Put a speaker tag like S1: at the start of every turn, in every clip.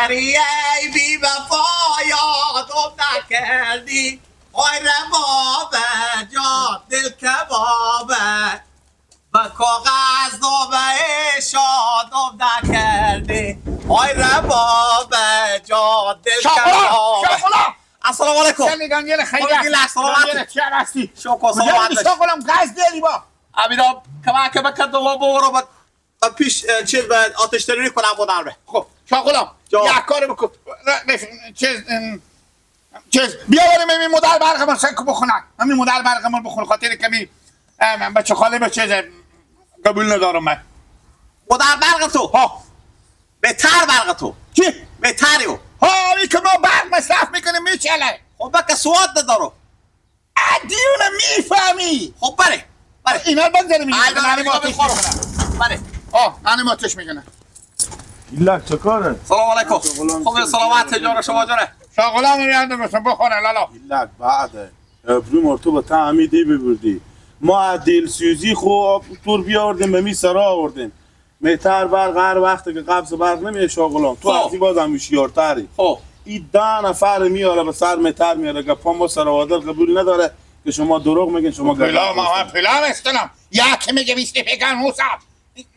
S1: ای بی وفا یادم نکردی آی ربابه جان دل کبابه و کاغذ نامه شادم نکردی آی ربابه جان دل کبابه. السلام علیکم.
S2: شاغلام گز دلی با
S1: امیرا کمک بکن دلو برو پیش چیز به آتش تری کنم بودم.
S2: خب شاغلام یک کار بکن چیز بیاوریم این مدل برق ما سنگ بخونه همین مدل برق ما بخونه خاطر کمی بچه خاله به چیز قبول ندارم من.
S1: مدل برق تو
S2: ها
S1: بهتر برق تو
S2: چی؟
S1: بهتری او
S2: ها این که ما برق مصرف میکنیم میچله.
S1: خب بکه سواد ندارم
S2: دیونه میفهمی.
S1: خب بره بره
S2: اینا رو بگذاریم میگه آتش میکنه.
S1: بله
S2: آه انم آتش میکنه.
S3: ایلک چه کاره؟
S1: سلام علیکم. خب سلامت تجار شما جانه.
S2: شاغلام میاندم بسم بخوره لالا.
S3: ایلک بعده ابرو تو با تعمیدی ببردی. ما دلسوزی خو تور بیاوردیم به می سرا آوردیم. متر برق هر وقت که قبض برق نمیه شاغلام تو از این باز هم هوشیارتری.
S1: خب
S3: این 10 نفر میاره به سر متر میاره گپا ما سر قبول نداره که شما دروغ میگین. شما
S2: پلا ما پلا استنم یک میگه 20 پگم 900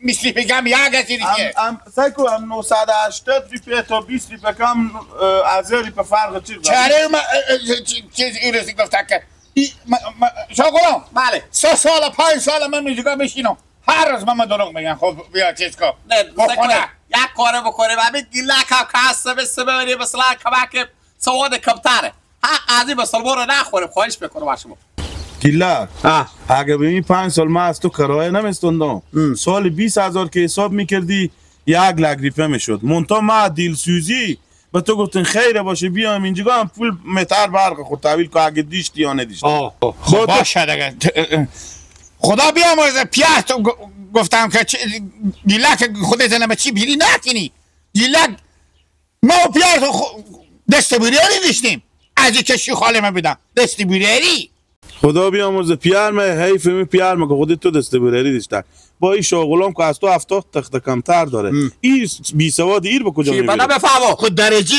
S2: 20 پگم یک از دیگه
S3: ام سایکو ام 980 ریپه تا 20 ریپه کم از ریپه فرق چی
S2: چرا ما چیز این رسی گفت که شاغلام
S1: بله
S2: 3 سال 5 سال من میگم بشینم هر روز من دروغ میگم. خب بیا چیز کو
S1: بخونه یک کار بکنیم همین گیلک هم کاسه بسه ببریم مثلا کمک سواد کمتره حق از مسلمان رو نخوریم. خواهش میکنم از شما
S3: گیلک اگه به این 5 سال من از تو کرایه نمیستوندم سال 20,000 که حساب میکردی 1 لک ریپه میشد. مونتا ما دلسوزی به تو گفتن خیره باشه بیام اینجا هم پول متر برق خود تحویل که اگه دیشتی یا ندیشتی.
S2: خب باشه دیگه خدا بیامرزه پیاز تو گفتم که گیلک خودت به چی بیری نکنی گیلک ما پیاز دست بیری داشتیم از کشی خاله من بدم دست بیری.
S3: خدا بیامرزه پیار من حیف می پیار من که خودت تو دست بیری داشته با این شاغلام که از تو 70 تخت کمتر داره این بی سواد ایر به کجا میبره؟
S1: من بفهمم
S2: خود درجه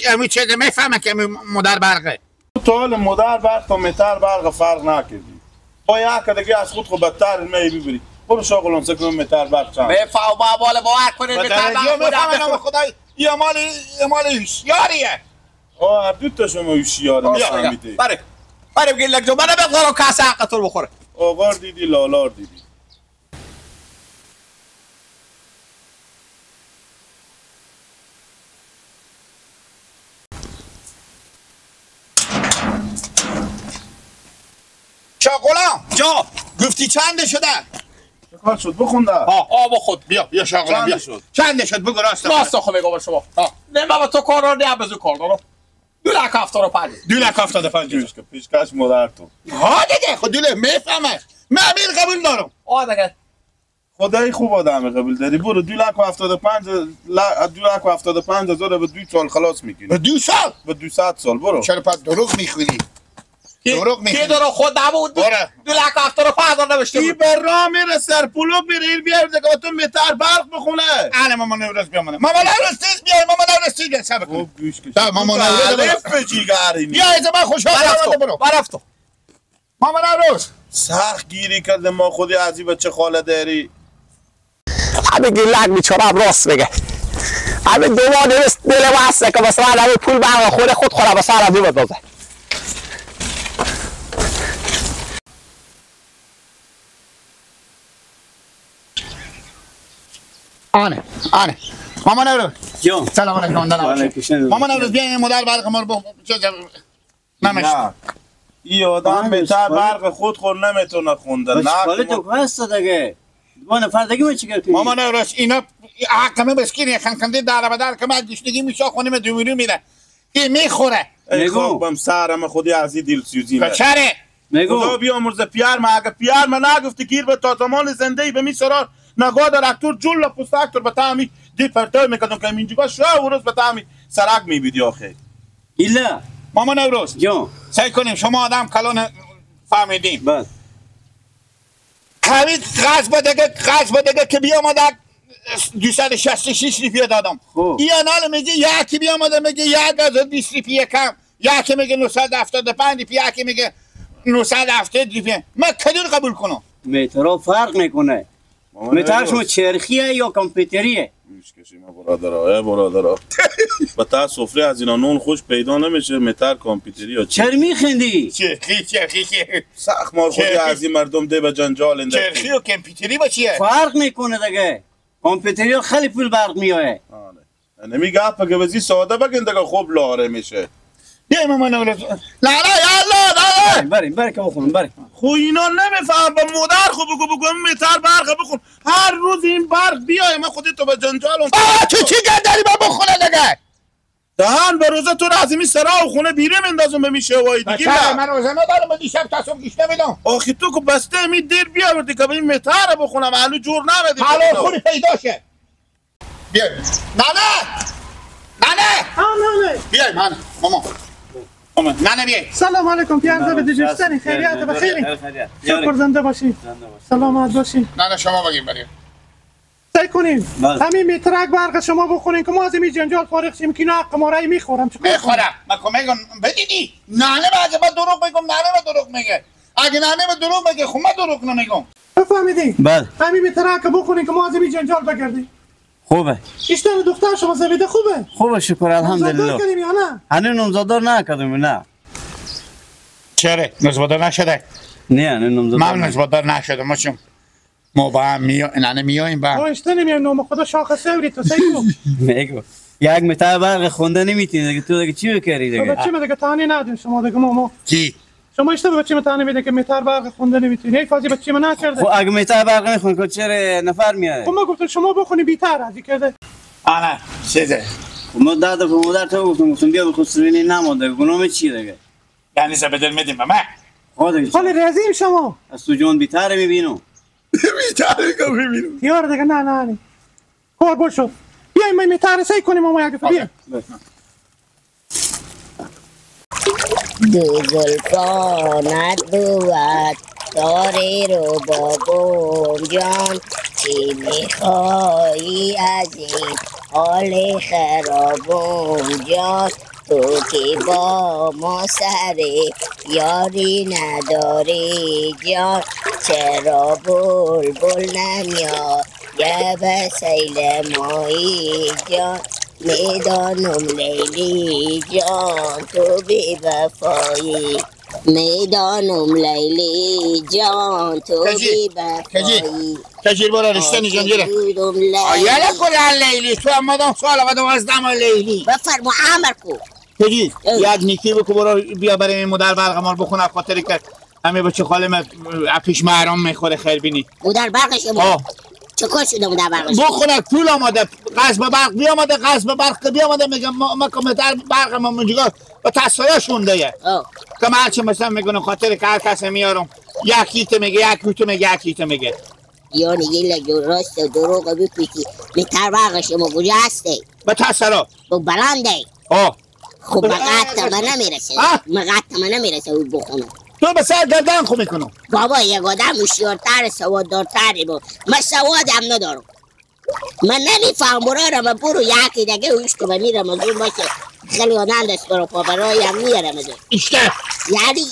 S2: امی چه میفهمه که مدر برقه
S3: تو حال مدر برق تا متر برق فرق نکردی با یک دیگه از خود خود بدتر می ببری. برو شاغلام سکن متر برق چند
S1: بفهم با مال باور کنید متر برق
S2: خودم خدای یه مال هوشیاریه.
S3: آه دو تا شما هوشیاره میفهمیدی.
S1: بله بله بگید لک من بگذارم کاسه حق تو بخوره.
S3: آقار دیدی لالار دیدی.
S2: شاغلام
S1: جا
S2: گفتی چند شده؟
S3: چه کار شد بخونده؟
S1: آه بخود
S2: بیا بیا شاغلام بیا
S3: شد؟
S2: چند شد بگو راست
S1: راست خو میگم شما. نه بابا تو کار رو نه بزو کار دارم 2,75,000
S2: 2,75,000
S3: پیشکش مادر تو.
S2: ها دیگه خود دوله میفهمش من امیر قبول دارم.
S1: آه دیگه
S3: خدای خوب آدم قبول داری. برو 2,75,000 به 2 سال خلاص میکنی.
S2: به 2 سال؟
S3: به 200 سال برو.
S2: چرا پس دروغ میخونی؟ دروغ میخونی؟
S1: کی دروغ خود نبود 2,75,000 نوشته بود.
S3: ای برا میره سرپولو میره این بیار دیگه تو متر برق بخونه.
S2: اله مامان نوروز بیا مامان نوروز تیز بیا مامان نوروز تیز بیا صبر کن.
S3: خب گوش کن.
S2: مامان نوروز
S3: الف به جیگری.
S2: بیا از من خوشحال برو.
S1: برفتو.
S2: مامان نوروز
S3: سخت گیری کرده ما خودی از این بچه خاله داری.
S1: همه گیلک بیچاره هم راست میگه. همه دو ماه دوست دل واسه که مثلا همه پول برق خود خوره مثلا از این بدازه.
S2: آنه آنه مامان نوروز
S4: جان
S2: سلام علیکم. مامان نوروز بیا این مدل برق ما رو نمش.
S3: این آدم بهتر برق خود خور نمیتونه خونده.
S4: نه خاله تو هست دیگه دو نفر دیگه ما چیکار کنیم؟
S2: مامان نوروز اینا حق ما بسکینه خنکنده در به در که من گشنگی میشه خونه دومیرو میره این میخوره.
S3: ای خوبم سرم خودی از این دلسوزی
S2: چره
S4: میگو
S3: خدا بیامرزه پیار ما اگه پیار ما نگفتی گیر به تا زمان زنده ای به می سرار نگاه در اکتور جل پوست اکتور به تعمی دی پرتای میکردم که اینجا شو و روز به تعمی سرک میبیدی آخه.
S4: ایلا
S2: مامان نوروز
S4: جان
S2: سعی کنیم شما آدم کلان فهمیدیم
S4: بس
S2: همین غصب دیگه غصب دیگه که بیامد 266 روپیه دادم. این حالا میگه یکی بیامده میگه 1020 روپیه کم، یکی میگه 975 روپیه، یکی میگه 970 روپیه. من کدوم قبول کنم؟
S4: مترو فرق میکنه. متر شما چرخیه یا کامپیوتریه؟
S3: میشکشی ما برادرها، ای برادرها. با تا سفره از اینا نون خوش پیدا نمیشه. متر کامپیوتری یا چی؟
S4: چرا میخندی؟
S2: چرخی چرخی
S3: سخت مار خودی از این مردم ده به جنجال انداختی.
S2: چرخی و کامپیوتری با چیه؟
S4: فرق میکنه دیگه. کامپیوتری خیلی پول برق میایه.
S3: آره. نمیگه که بزی ساده بگن دیگه خوب لاره میشه.
S2: بیا مامان لا لا یا الله لا
S4: بریم بریم که بخونم بریم.
S3: خو اینا نمیفهم با مادر خو بگو بگو متر برق بخون. هر روز این برق بیای من خودت تو به جنجال.
S2: تو چی گردنی با بخونه دیگه؟
S3: دهن به روزه تو رازمی سرا و خونه بیره مندازم به میشه وای دیگه.
S2: نه من روزه ندارم، دیشب تا صبح گوش نمیدم.
S3: آخی تو که بسته می دیر بیاوردی که این متر بخونم هنوز جور نمیدی.
S2: حالا خونی پیدا شه. بیا نه نه نه نه بیای من ماما نه نه بیای.
S5: سلام علیکم پیانزه به دیجستنی خیریت بخیری شکر زنده باشی سلامت باشی.
S2: نه نه شما بگیم بریم
S5: سعی کنیم همین مترک برق شما بخورین که ما از این جنجال فارغ شیم که اینا حق ما رای میخورم.
S2: میخورم من که میگم بدیدی نه نه بعد من دروغ میگم. نه نه دروغ میگه. اگه نه نه دروغ میگه خب من دروغ نمیگم.
S5: بفهمیدی؟
S4: بله
S5: همین مترک بخورین که ما از این جنجال بگردیم.
S4: خوبه.
S5: ایشتن دختر شما زبیده خوبه؟
S4: خوبه شکر الحمدلله.
S5: نامزدار کردیم یا نه؟
S4: هنوز نامزدار نکردیم نه.
S2: چرا؟ نامزدار نشده؟
S4: نه نه نامزدار.
S2: من نامزدار نشده ما چون ما با هم نه میایم با هم.
S5: ایشتن میایم نام خدا شاخ سوری تو سیگو.
S4: میگو یک متر برق خونده نمیتونی دیگه تو دیگه چی بکری دیگه؟
S5: بچه دیگه تانی ندیم شما دیگه ما
S2: کی؟
S5: شما ایشتن بچه تانی میده که متر برق خونده نمیتونی. ای فازی بچه من نکرده.
S4: خب اگه متر برق نخون که چرا نفر میاره؟
S5: خب ما گفتم شما بخونی بیتر از کرده.
S2: آره چیزه.
S4: خب ما داد به مادر تو گفتم بیا بخصوصی نمونده گناه چی دیگه؟
S2: یعنی بدل میدیم به من.
S4: خب
S5: حال رزیم شما.
S4: از تو جون بیتر میبینم.
S2: بیتر میبینم.
S5: یار دیگه نه نه نه. کار بشو. بیایم ما متر سعی کنیم ما یک بیا.
S6: دو زلفانت بود داره رو بابام جان، چی میخوایی از این حال خرابم جان؟ تو که با ما سر یاری نداری جان، چرا بلبل نمیاد یه به سیل مایی جان؟ میدانم لیلی جان تو بی وفایی، میدانم لیلی جان تو بی وفایی.
S2: کجیر برو رشته جنجره آیالا کلان لیلی تو هم مدام سوال آمدم از دم لیلی
S6: بفرما امر کو.
S2: کجی یک نیکی بکو برو بیا برای این مادر برق مال بخونه خاطری که همه بچه خاله پیش محرم میخوره خیر بینی.
S6: مادر برق شما چه شده مادر برق
S2: بخونه پول آماده قصب برق بیامده قصب برق بیامده میگم ما کمتر برق ما منجگاه با تصفیه شونده یه که من هرچی مثلا میگنم خاطر که هر کس میارم یکی ته میگه یکی ته میگه یکی ته میگه.
S6: یعنی یه لگه راست و دروغ بپیچی متر برق شما کجا هسته؟
S2: به تصفیه
S6: با بلنده. خب مقعد من نمیرسه مقعد من نمیرسه او بخونم.
S2: تو به سر گردن خو میکنم
S6: بابا. یک آدم هوشیارتر سواددارتری بود. من سوادم ندارم، من نمیفهم برارم برو یکی دیگه هوش که میرم از اون باشه خیلی آدم دست برو پا برایم میارم از اون
S2: اشته
S6: یعنی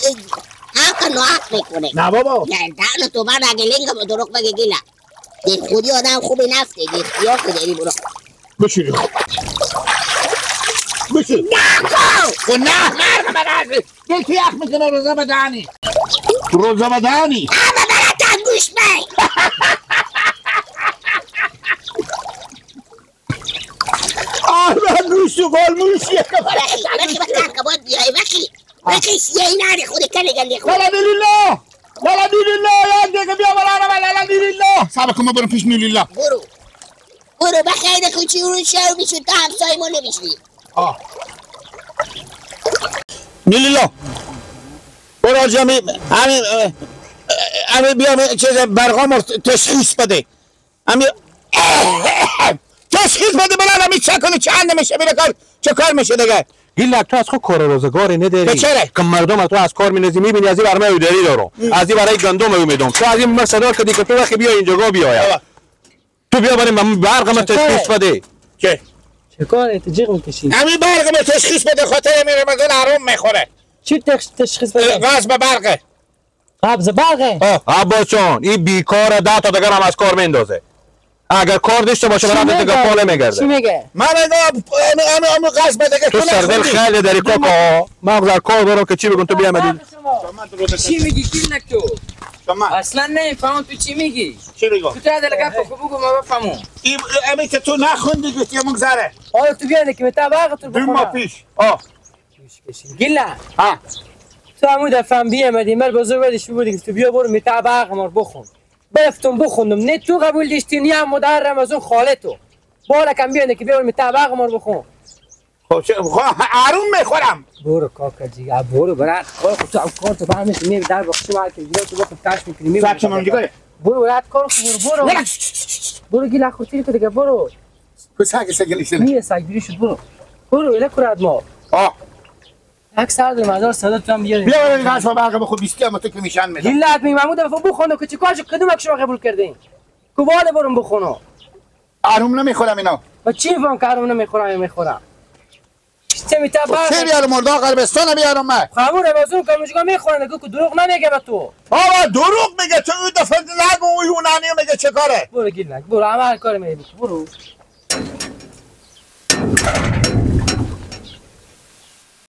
S6: حق ناحق میکنه.
S2: نه بابا
S6: گردن تو من اگه لنگ با دروغ بگه گیلم دل خودی آدم خوبی نفته دل خیاه داری برو
S2: بشیری بشیر نکن نه مرد من عزیز دل تو یخ میکنه روزه بدانی روزه بدانی
S6: اما براتن گوش بی
S2: آه من گوش تو قول موشیه
S6: بخی بخی بخی کباد بیای بخی بخی سیه ناری خود کلی گلی خود.
S2: لالا دیلیلا لالا دیلیلا یک دیگه بیا برا لالا دیلیلا صبر کن ما برم پیش نیلیلا.
S6: برو برو بخیر خوچی رو شو میشون تا همسایه ما نمیشنیم.
S2: آه نیلیلا برو جمعی همین همین بیا چیز برقام تشخیص بده. همین تشخیص بده بلند همین چه کنه چند میشه میره کار چه کار میشه دیگه.
S7: گیلک تو از خود کار روزگاری نداری.
S2: چرا؟
S7: که مردم تو از کار مینزی میبینی از این برمه داری دارم از این برای گندم میدم تو از این من صدا کردی که تو وقتی بیا اینجا بیاید. تو بیا بریم من برق ما تشخیص بده.
S2: چه؟
S8: چه کاره تو جیغ میکشی؟
S2: همین برق ما تشخیص بده، خاطر همین رمضان حروم میخوره.
S8: چی تشخیص بده؟
S2: قبض برقه.
S8: قبض برقه؟
S7: عباس جان این بیکار 10 تا دیگر هم از کار میندازه. اگر کار داشته باشه برای دیگه پاله میگرده.
S8: چی میگه؟
S2: من میگم همین قبض بده که
S7: تو سردل خیلی داری کاکا. من در کار دارم که چی بگم تو بیا مدی.
S9: چی میگی گیلک تو؟ اصلا نمیفهمم تو چی میگی.
S2: چی میگم؟
S9: تو تا دل گپ خو بگو ما بفهمم.
S2: این امی که تو نخوندی گفتی مگذره.
S8: آیا تو بیانه که متا برق تو
S2: دو ماه پیش.
S8: گیلا
S2: ها
S8: تو همون دفعه بیامدی مر بزرگ بدش بودی تو بیا برو متا برق ما بخون. برفتم بخوندم نه تو قبول داشتی نه هم مادر رمضان خاله تو. بالا کم بیانه که بیا برو متا برق ما بخون.
S2: خب آروم میخورم.
S8: برو کاکا جیگه برو برات کار تو هم کار تو فهمش می در بخش ما که بیا تو بخون تاش میکنی می برو برات کار برو برو برو گیلا خورتی که دیگه برو.
S2: سگ سگ
S8: نیه سگ بیری شد برو برو اله کرد ما. یک سر در مزار صدا تو هم بیاریم.
S2: بیا بریم قصب برق بخور 20 تا تو که میشن میدم.
S8: گیلت می محمود دفعه بخونه که چیکارش کدوم که شما قبول کردین؟ کوبال برم بخونو.
S2: آروم نمیخورم اینا.
S8: با چی فهم که آروم نمیخورم میخورم. چه میتابا؟
S2: چه بیارم مردا قربستان بیارم من.
S8: خامور رمضان که مشگا میخورن که دروغ نمیگه به تو.
S2: بابا دروغ میگه تو اون دفعه نگو اون یونانی میگه چه کاره.
S8: برو گیلک برو عمل کار میگه برو.